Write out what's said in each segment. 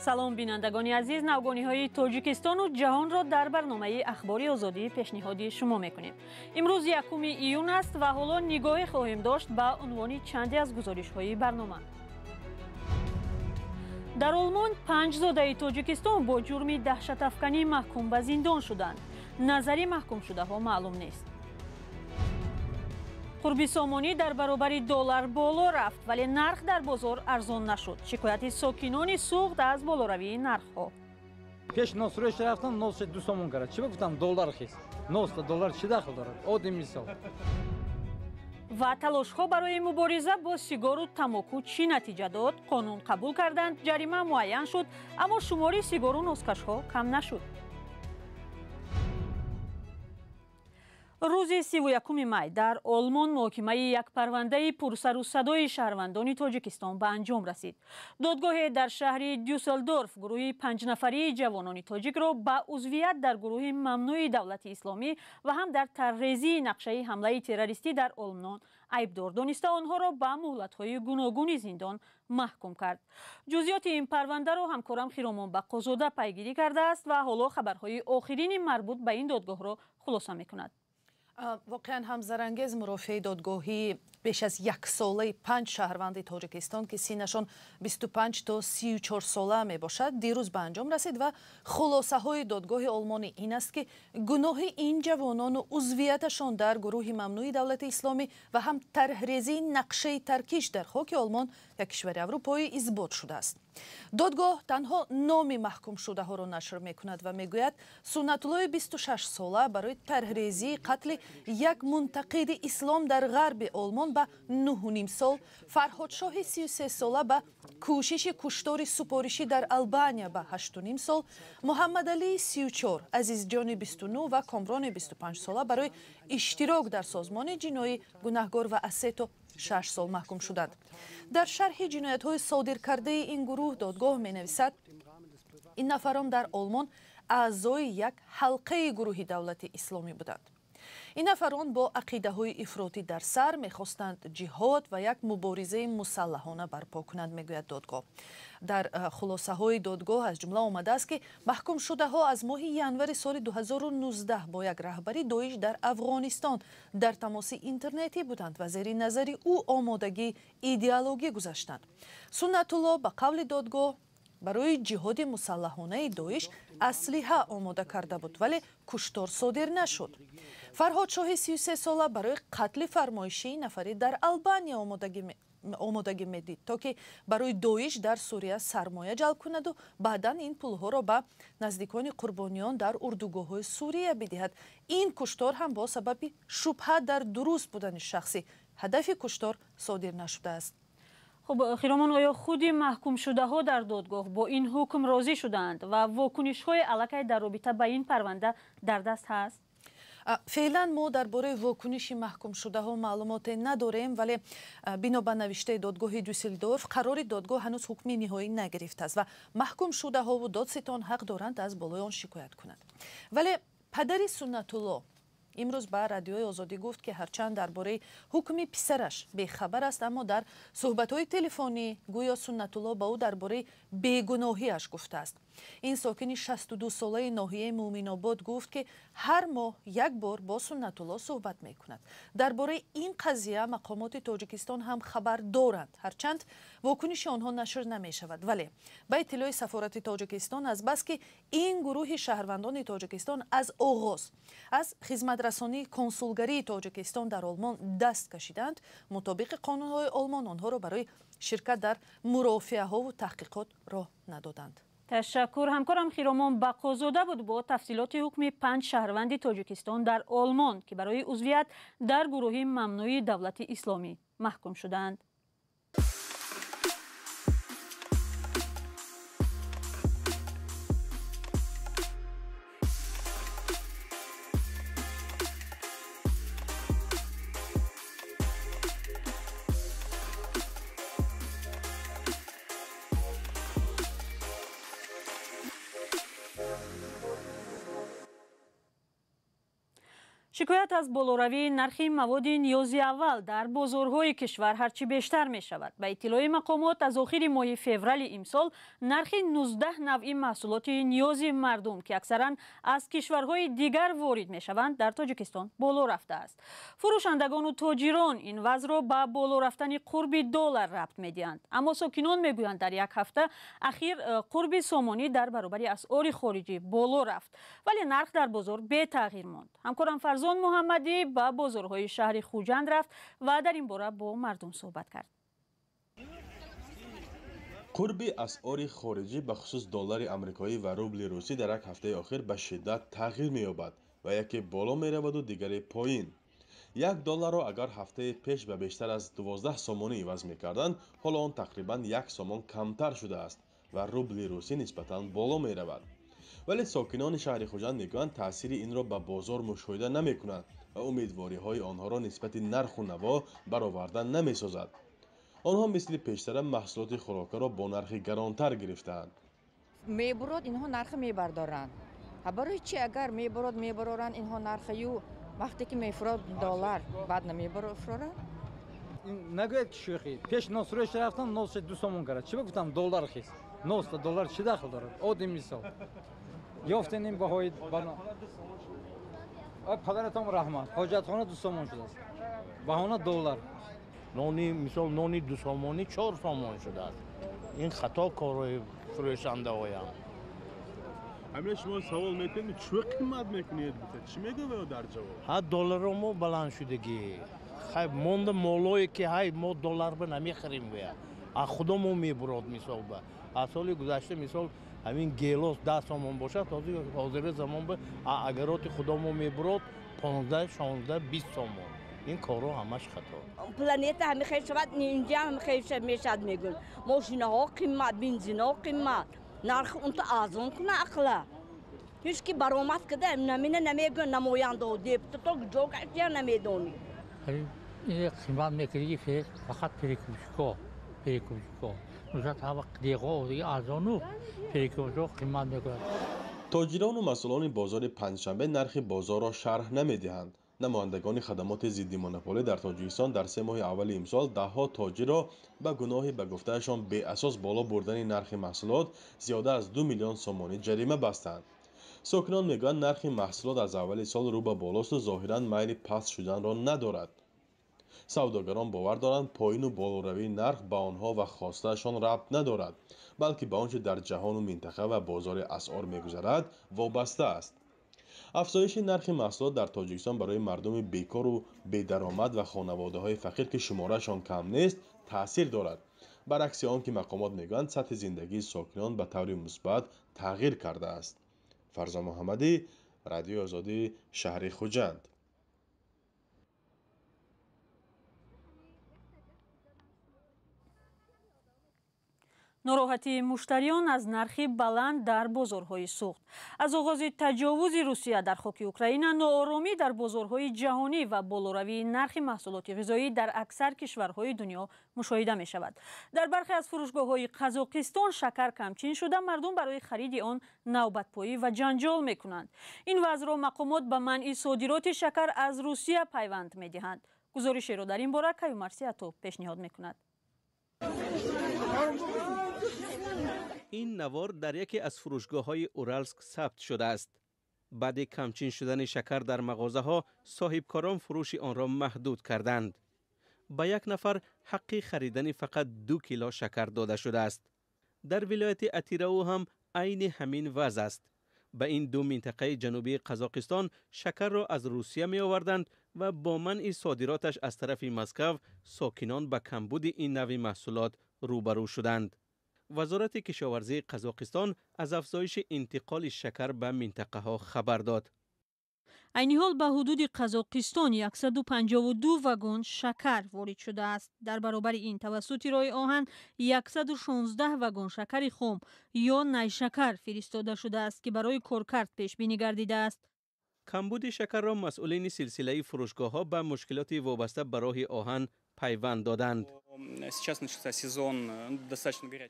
Салом бинандагони азиз, навгониҳои Тоҷикистону ҷаҳонро дар барномаи Ахбори Озодӣ пешниҳоди шумо мекунем. Имрӯз 1 июн аст ва ҳоло нигоҳе хоҳем дошт ба унвони чанде аз гузоришҳои барнома. Дар Олмон 5 зодаи Тоҷикистон бо ҷурми даҳшатафканӣ маҳкум ба зиндон шуданд. Назари маҳкумшудаҳо маълум нест. Қурби сомонӣ дар баробари доллар боло рафт, вале нарх дар бозор арзон нашуд. Шикояти сокинони Суғд аз болоравии нархҳо. Пеш носрӯш рафтам, нос 2 сомон кард. Чӣ гуфтам, доллар хис. Нос доллар чӣ дахл дорад? Оддӣ мисол. Ва талошҳо барои мубориза бо сигору тамоку чӣ натиҷа дод? Қонун қабул карданд, ҷарима муайян шуд, аммо шумори сигору носкашҳо кам нашуд. Рӯзи 31 май дар Олмон муҳокимаи як парвандаи пурсару садои шаҳрвандони Тоҷикистон ба анҷом расид. Додгоҳе дар шаҳри Дюсселдорф гурӯҳи 5 нафарии ҷавонони тоҷикро ба узвият дар гурӯҳи мамнӯи давлати исломӣ ва ҳам дар тарҳрезии нақшаи ҳамлаи террористӣ дар Олмон айбдор дониста, онҳоро ба муҳлатҳои гуногуни зиндон маҳкум кард. Ҷузъиёти ин парвандаро ҳамкорам Хиромон Баққозода пайгирӣ кардааст ва ҳоло хабарҳои охирини марбут ба ин додгоҳро хулоса мекунад. Воқеан ҳам зарангез мурофиаи додгоҳии беш аз яксолаи 5 шаҳрванди Тоҷикистон, ки синнашон 25 то 34 сола мебошад, дирӯз ба анҷом расид ва хулосаҳои додгоҳи олмонӣ ин аст, ки гуноҳи ин ҷавонону узвияташон дар гурӯҳи мамнӯи давлати исломӣ ва ҳам тарҳрезии нақшаи таркиш дар хоки Олмон, як кишвари аврупоӣ, исбот шудааст. Додгоҳ танҳо номи маҳкумшудаҳоро нашр мекунад ва мегӯяд, Суннатуллои 26 сола барои тарҳрезии қатли як мунтақиди ислом дар ғарби Олмон ба 9,5 сол, Фарҳодшоҳи 33 сола ба кӯшиши куштори супоришӣ дар Албания ба 8,5 сол, Муҳаммадалии 34, Азизҷони 29 ва Комрони 25 сола барои иштирок дар созмони ҷиноӣ гунаҳгор ва аз 3 то 6 сол маҳкум шуданд. Дар шарҳи ҷиноятҳои содиркардаи ин гурӯҳ додгоҳ менависад, ин нафарон дар Олмон аъзои як ҳалқаи гурӯҳи давлати исломӣ буданд. Ин нафарон бо ақидаҳои ифротӣ дар сар мехостанд ҷиҳод ва як муборизаи мусаллаҳона барпо кунанд, мегӯяд додгоҳ. Дар хулосаҳои додгоҳ аз ҷумла омадааст, ки маҳкумшудаҳо аз моҳи январи соли 2019 бо як раҳбари Доиш дар Афғонистон дар тамоси интернетӣ буданд ва зери назари ӯ омодагии идеологӣ гузаштанд. Суннатулло, ба қавли додгоҳ, барои ҷиҳоди мусаллаҳонаи Доиш аслиҳа омода карда буд, вале куштор содир нашуд. Фарҳодшоҳи 33 сола барои қатли фармоишии нафарӣ дар Албания омодагӣ медид, то ки барои Доиш дар Сурия сармоя ҷалб кунаду баъдан ин пулҳоро ба наздикони қурбониён дар урдугоҳҳои Сурия бидиҳад. Ин куштор ҳам бо сабаби шубҳа дар дуруст будани шахси ҳадафи куштор содир нашудааст. Хуб, Хиромон, оё худи маҳкумшудаҳо дар додгоҳ бо ин ҳукм розӣ шудаанд ва вокунишҳои аллакай дар робита ба ин парванда дар даст ҳаст? Феълан мо дар бораи вокуниши маҳкумшудаҳо маълумоте надорем, вале бино ба навиштаи додгоҳи Дюссельдорф, қарори додгоҳ ҳанӯз ҳукми ниҳоӣ нагирифтааст ва маҳкумшудаҳову додситон ҳақ доранд аз болои он шикоят кунанд. Вале падари Суннатулло имрӯз ба Радиои Озодӣ гуфт, ки ҳарчанд дар бораи ҳукми писараш бехабар аст, аммо дар суҳбатҳои телефонӣ гӯё Суннатулло ба ӯ дар бораи бегуноҳиаш гуфтааст. Ин сокини 62 солаи ноҳияи Муъминобод гуфт, ки ҳар моҳ як бор бо Суннатулло суҳбат мекунад. Дар бораи ин қазия мақомоти Тоҷикистон ҳам хабар доранд, ҳарчанд вокуниши онҳо нашр намешавад. Вале ба иттилои сафорати Тоҷикистон, азбаски ин гурӯҳи шаҳрвандони Тоҷикистон аз оғоз аз хизматрасонии консулгарии Тоҷикистон дар Олмон даст кашиданд, мутобиқи қонунҳои Олмон онҳоро барои ширкат дар мурофиаҳову таҳқиқот роҳ надоданд. Ташаккур. Ҳамкорам Хиромон Баққозода буд бо тафсилоти ҳукми 5 шаҳрванди Тоҷикистон дар Олмон, ки барои узвият дар гурӯҳи мамнӯи давлати исломӣ маҳкум шудаанд. Шикоят аз болоравии нархи маводи ниёзи аввал дар бозорҳои кишвар ҳарчи бештар мешавад. Ба иттилои мақомот, аз охири моҳи феврали имсол нархи 19 навъи маҳсулоти ниёзи мардум, ки аксаран аз кишварҳои дигар ворид мешаванд, дар Тоҷикистон боло рафтааст. Фурӯшандагону тоҷирон ин вазъро ба боло рафтани қурби доллар рабт медиҳанд. Аммо сокинон мегӯянд, дар як ҳафта ахир қурби сомонӣ дар баробари асъори хориҷӣ боло рафт, вале нарх дар бозор бетағйир монд. Ҳамкорам Фарзон Муҳаммадӣ ба бозорҳои шаҳри Хуҷанд рафт ва дар ин бора бо мардум суҳбат кард. Қурби асъори хориҷӣ, ба хусус доллари амрикоӣ ва рубли русӣ, дар як ҳафтаи охир ба шиддат тағйир меёбад ва яке боло мераваду дигаре поин. Як долларро агар ҳафтаи пеш ба бештар аз 12 сомонӣ иваз мекарданд, ҳоло он тақрибан як сомон камтар шудааст ва рубли русӣ нисбатан боло меравад. Вале сокинони шаҳри Хуҷанд мегӯянд, таъсири инро ба бозор мушоҳида намекунанд ва умедвориҳои онҳоро нисбати нарху наво бароварда намесозад. Онҳо мисли пештара маҳсулоти хӯрокаро бо нархи гаронтар гирифтаанд. Мебурод, инҳо нарха мебардоранд. Барои чи агар мебурод мебароранд инҳо нархаю, вақте ки мефурод доллар, баъд намебафуроранд? Нагӯяд ки шӯхӣ. Пеш носрӯш рафтам, нос 2 сомон кард. Чӣ гуфтам, доллар хис. Нос доллар чӣ дахл дорад? Оддӣ мисол. Ёфтен ин баҳои падаратон раҳмат. Ҳоҷатхона 2 сомон шудааст. Баҳона доллар. Нони, мисол, нони 2 сомонӣ 4 сомон шудааст. Ин хато корҳои фурӯшандаҳоям. Ҳамина шумо савол мекунед, чӣ қимат мекунед? Чӣ мегӯяд дар ҷавоб? Ҳа, долларо мо баланд шудагӣ. Хай монда молое ки ҳай мо доллар ба намехарем гӯя. А худо мо мебурод, мисол ба. Аз соли гузашта, мисол, ҳамин гелос 10 сомон бошад, ҳозири замон ба агароти худо мо мебурод 15, 16, 20 сомон. Ин корҳо ҳамаш хато. Планета ҳами хел шавад, инҷа ҳам хел мешавад, мегӯн. Мошинаҳо қимат, бензинҳо қимат. Нархи унта арзон куна ақла. Ҳеч ки баромад када намина намегӯн, намояндаҳо, депутато ҷо гаштия намедонӣ. Қимат мекунӣ фақат перекупщико, перекупщико. Нусрат ҳама деҳо арзону перекупщико қимат мекунад. Тоҷирону масъулони бозори Панҷшанбе нархи бозорро шарҳ намедиҳанд. Намояндагони хадамоти зидди монополӣ дар Тоҷикистон дар 3 моҳи аввали имсол даҳҳо тоҷирро ба гуноҳи ба гуфтаашон беасос боло бурдани нархи маҳсулот зиёда аз 2 миллион сомонӣ ҷарима бастанд. Сокинон мегӯянд, нархи маҳсулот аз аввали сол рӯ ба болосту зоҳиран майли паст шуданро надорад. Савдогарон бовар доранд, поину болоравии нарх ба онҳо ва хостаашон рабт надорад, балки ба он чӣ дар ҷаҳону минтақа ва бозори асъор мегузарад вобаста аст. Афзоиши нархи маҳсулот дар Тоҷикистон барои мардуми бекору бедаромад ва хонаводаҳои фақир, ки шумораашон кам нест, таъсир дорад. Баръакси он ки мақомот мегӯянд, сатҳи зиндагии сокинон ба таври мусбат тағйир кардааст. Фарзон Муҳаммадӣ, Радиои Озодӣ, шаҳри Хуҷанд. Нороҳатии муштариён аз нархи баланд дар бозорҳои сӯхт. Аз оғози таҷовузи Русия дар хоки Украина, нооромӣ дар бозорҳои ҷаҳонӣ ва болоравии нархи маҳсулоти ғизоӣ дар аксар кишварҳои дунё мушоҳида мешавад. Дар бархе аз фурӯшгоҳҳои Қазоқистон шакар камчин шуда, мардум барои хариди он навбатпоӣ ва ҷанҷол мекунанд. Ин вазъро мақомот ба манъи содироти шакар аз Русия пайванд медиҳанд. Гузоришеро дар ин бора Каюмарси Ато пешниҳод мекунад. Ин навор дар яке аз фурӯшгоҳҳои Уралск сабт шудааст. Баъди камчин шудани шакар дар мағозаҳо, соҳибкорон фурӯши онро маҳдуд карданд. Ба як нафар ҳаққи харидани фақат 2 кило шакар дода шудааст. Дар вилояти Атирау ҳам айни ҳамин вазъ аст. Ба ин ду минтақаи ҷанубии Қазоқистон шакарро аз Русия меоварданд ва бо манъи содироташ аз тарафи Москав сокинон ба камбуди ин навъи маҳсулот рӯбарӯ шуданд. Вазорати кишоварзии Қазоқистон аз афзоиши интиқоли шакар ба минтақаҳо хабар дод. Айни ҳол ба ҳудуди Қазоқистон 152 вагон шакар ворид шудааст. Дар баробари ин тавассути роҳи оҳан 116 вагон шакари хом ё найшакар фиристода шудааст, ки барои коркард пешбинӣ гардидааст. Камбуди шакарро масъулини силсилаи фурӯшгоҳҳо ба мушкилоти вобаста ба роҳи оҳан пайванд доданд.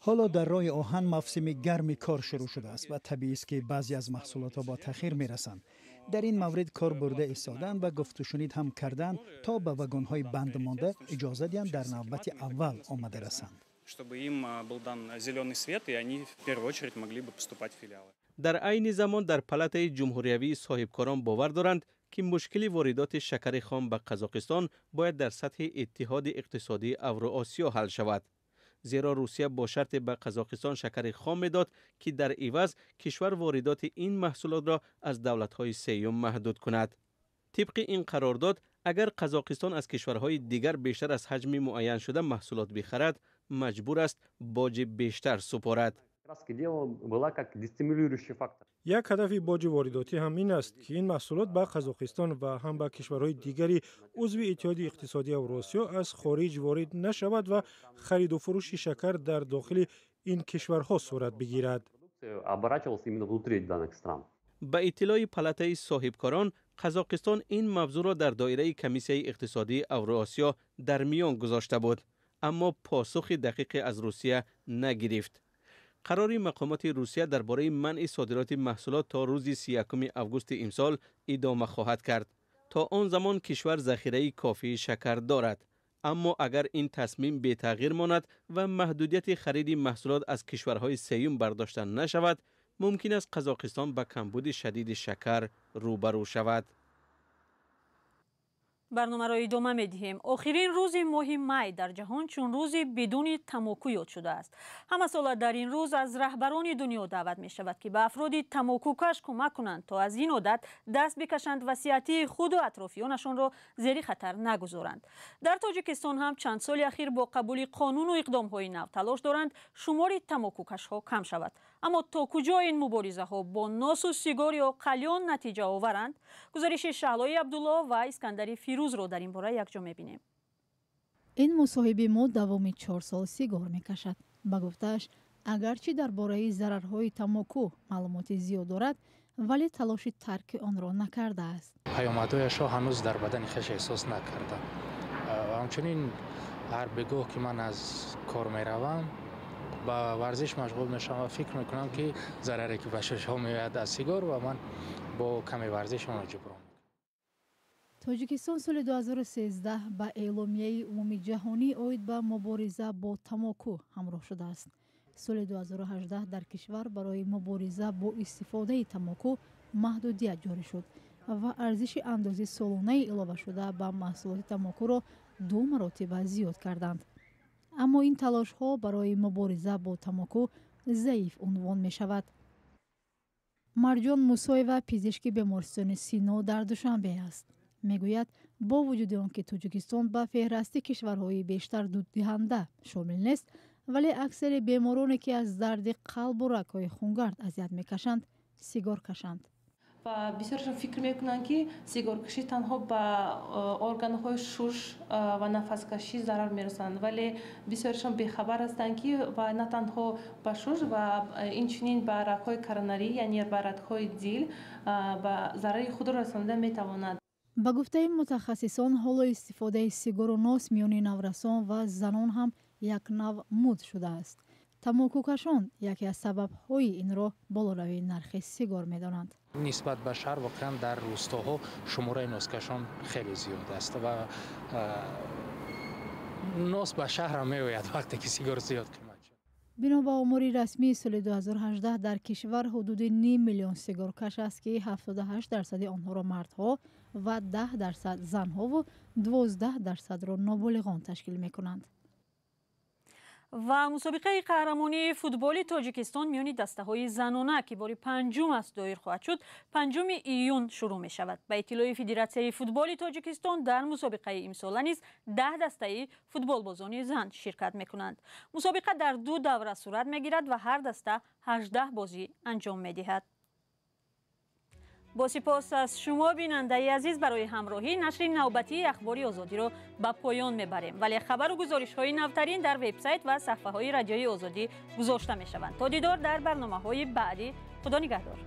Ҳоло дар роҳи оҳан мавсими гарми кор шурӯъ шудааст ва табиист, ки баъзе аз маҳсулотҳо бо таъхир мерасанд. Дар ин маврид кор бурда истодаанд ва гуфтушунид ҳам карданд, то ба вагонҳои банд монда иҷоза диҳанд дар навбати аввал омада расанд. Чтобы им был дан зеленый свет, и они в первую очередь могли бы поступать в филиалы. Дар айни замон дар палатаи ҷумҳуриявии соҳибкорон бовар доранд, ки мушкили воридоти шакари хом ба Қазоқистон бояд дар сатҳи Иттиҳоди иқтисодии Авроосиё ҳал шавад. Зеро Русия бо шарте ба Қазоқистон шакари хом медод, ки дар иваз кишвар воридоти ин маҳсулотро аз давлатҳои сеюм маҳдуд кунад. Тибқи ин қарордод, агар Қазоқистон аз кишварҳои дигар бештар аз ҳаҷми муайяншуда маҳсулот бихарад, маҷбур аст боҷи бештар супорад. Як ҳадафи боҷи воридотӣ ҳам ин аст, ки ин маҳсулот ба Қазоқистон ва ҳам ба кишварҳои дигари узви Иттиҳоди иқтисодии Авросиё аз хориҷ ворид нашавад ва хариду фурӯши шакар дар дохили ин кишварҳо сурат бигирад. Ба иттилои палатаи соҳибкорон, Қазоқистон ин мавзӯъро дар доираи Комиссияи иқтисодии Авроосиё дар миён гузошта буд, аммо посухи дақиқе аз Русия нагирифт. Қарори мақомоти Русия дар бораи манъи содироти маҳсулот то рӯзи 31 августи имсол идома хоҳад кард. То он замон кишвар захираи кофии шакар дорад. Аммо агар ин тасмим бетағйир монад ва маҳдудияти хариди маҳсулот аз кишварҳои сеюм бардошта нашавад, мумкин аст Қазоқистон ба камбуди шадиди шакар рӯбарӯ шавад. Барномаро идома медиҳем. Охирин рӯзи моҳи май дар ҷаҳон чун рӯзи бидуни тамоку ёд шудааст. Ҳамасола дар ин рӯз аз раҳбарони дунё даъват мешавад, ки ба афроди тамокукаш кӯмак кунанд, то аз ин одат даст бикашанд ва сиҳатии худу атрофиёнашонро зери хатар нагузоранд. Дар Тоҷикистон ҳам чанд соли ахир бо қабули қонуну иқдомҳои нав талош доранд шумори тамокукашҳо кам шавад. Аммо то куҷо ин муборизаҳо бо носу сигор ё қалён натиҷа оваранд? Гузориши Шаҳлои Абдулло ва Искандари Фирӯзро дар ин бора якҷо мебинем. Ин мусоҳиби мо давоми 4 сол сигор мекашад. Ба гуфтааш, агарчи дар бораи зарарҳои тамоку маълумоти зиёд дорад, вале талоши тарки онро накардааст. Паёмадҳояшро ҳанӯз дар бадани хеш эҳсос накардам. Ҳамчунин ҳар бегоҳ ки ман аз кор меравам, ба варзиш машғул мешавам ва фикр мекунам, ки зараре ки ба шушҳо меояд аз сигор, ва ман бо каме варзиш онро ҷуброн. Тоҷикистон соли 2013 ба эъломияи умумиҷаҳонӣ оид ба мубориза бо тамоку ҳамроҳ шудааст. Соли 2018 дар кишвар барои мубориза бо истифодаи тамоку маҳдудият ҷорӣ шуд ва арзиши андози солонаи иловашуда ба маҳсулоти тамокуро 2 маротиба зиёд карданд. Аммо ин талошҳо барои мубориза бо тамоку заиф унвон мешавад. Марҷон Мусоева пизишки бемористони Сино дар Душанбе аст. Мегӯяд, бо вуҷуди он ки Тоҷикистон ба феҳрасти кишварҳои бештар дуддиҳанда шомил нест, вале аксари бемороне ки аз дарди қалбу рагҳои хунгард азият мекашанд, сигор кашанд. Ва бисёрашон фикр мекунанд, ки сигоркашӣ танҳо ба органҳои шуш ва нафаскашӣ зарар мерасонад, вале бисёрашон бехабар ҳастанд, ки ва на танҳо ба шуш ва инчунин ба рагҳои коронарӣ, яъне ба рагҳои дил ба зарари худро расонида метавонад. Ба гуфтаи мутахассисон, ҳоло истифодаи сигору нос миёни наврасон ва занон ҳам як нав муд шудааст. Тамокукашон яке аз сабабҳои инро болоравии нархи сигор медонанд. Нисбат ба шаҳр воқеан дар рӯстоҳо шумораи носкашон хеле зиёд аст ва нос ба шаҳрам меояд вақте ки сигор зиёд қимат шуд. Бино ба омори расмии соли 2018 дар кишвар ҳудуди ним миллион сигоркаш аст, ки 78% онҳоро мардҳо ва 10% занҳову 12%-ро ноболиғон ташкил мекунанд. Ва мусобиқаи қаҳрамонии футболи Тоҷикистон миёни дастаҳои занона, ки бори панҷум аст доир хоҳад шуд, 5 июн шурӯъ мешавад. Ба иттилои Федератсияи футболи Тоҷикистон, дар мусобиқаи имсола низ 10 дастаи футболбозони зан ширкат мекунанд. Мусобиқа дар 2 давра сурат мегирад ва ҳар даста 18 бозӣ анҷом медиҳад. Бо сипос аз шумо, бинандаи азиз, барои ҳамроҳӣ нашри навбатии Ахбори Озодиро ба поён мебарем. Вале хабару гузоришҳои навтарин дар вебсайт ва саҳфаҳои Радиои Озодӣ гузошта мешаванд. То дидор дар барномаҳои баъдӣ, Худо нигаҳдор.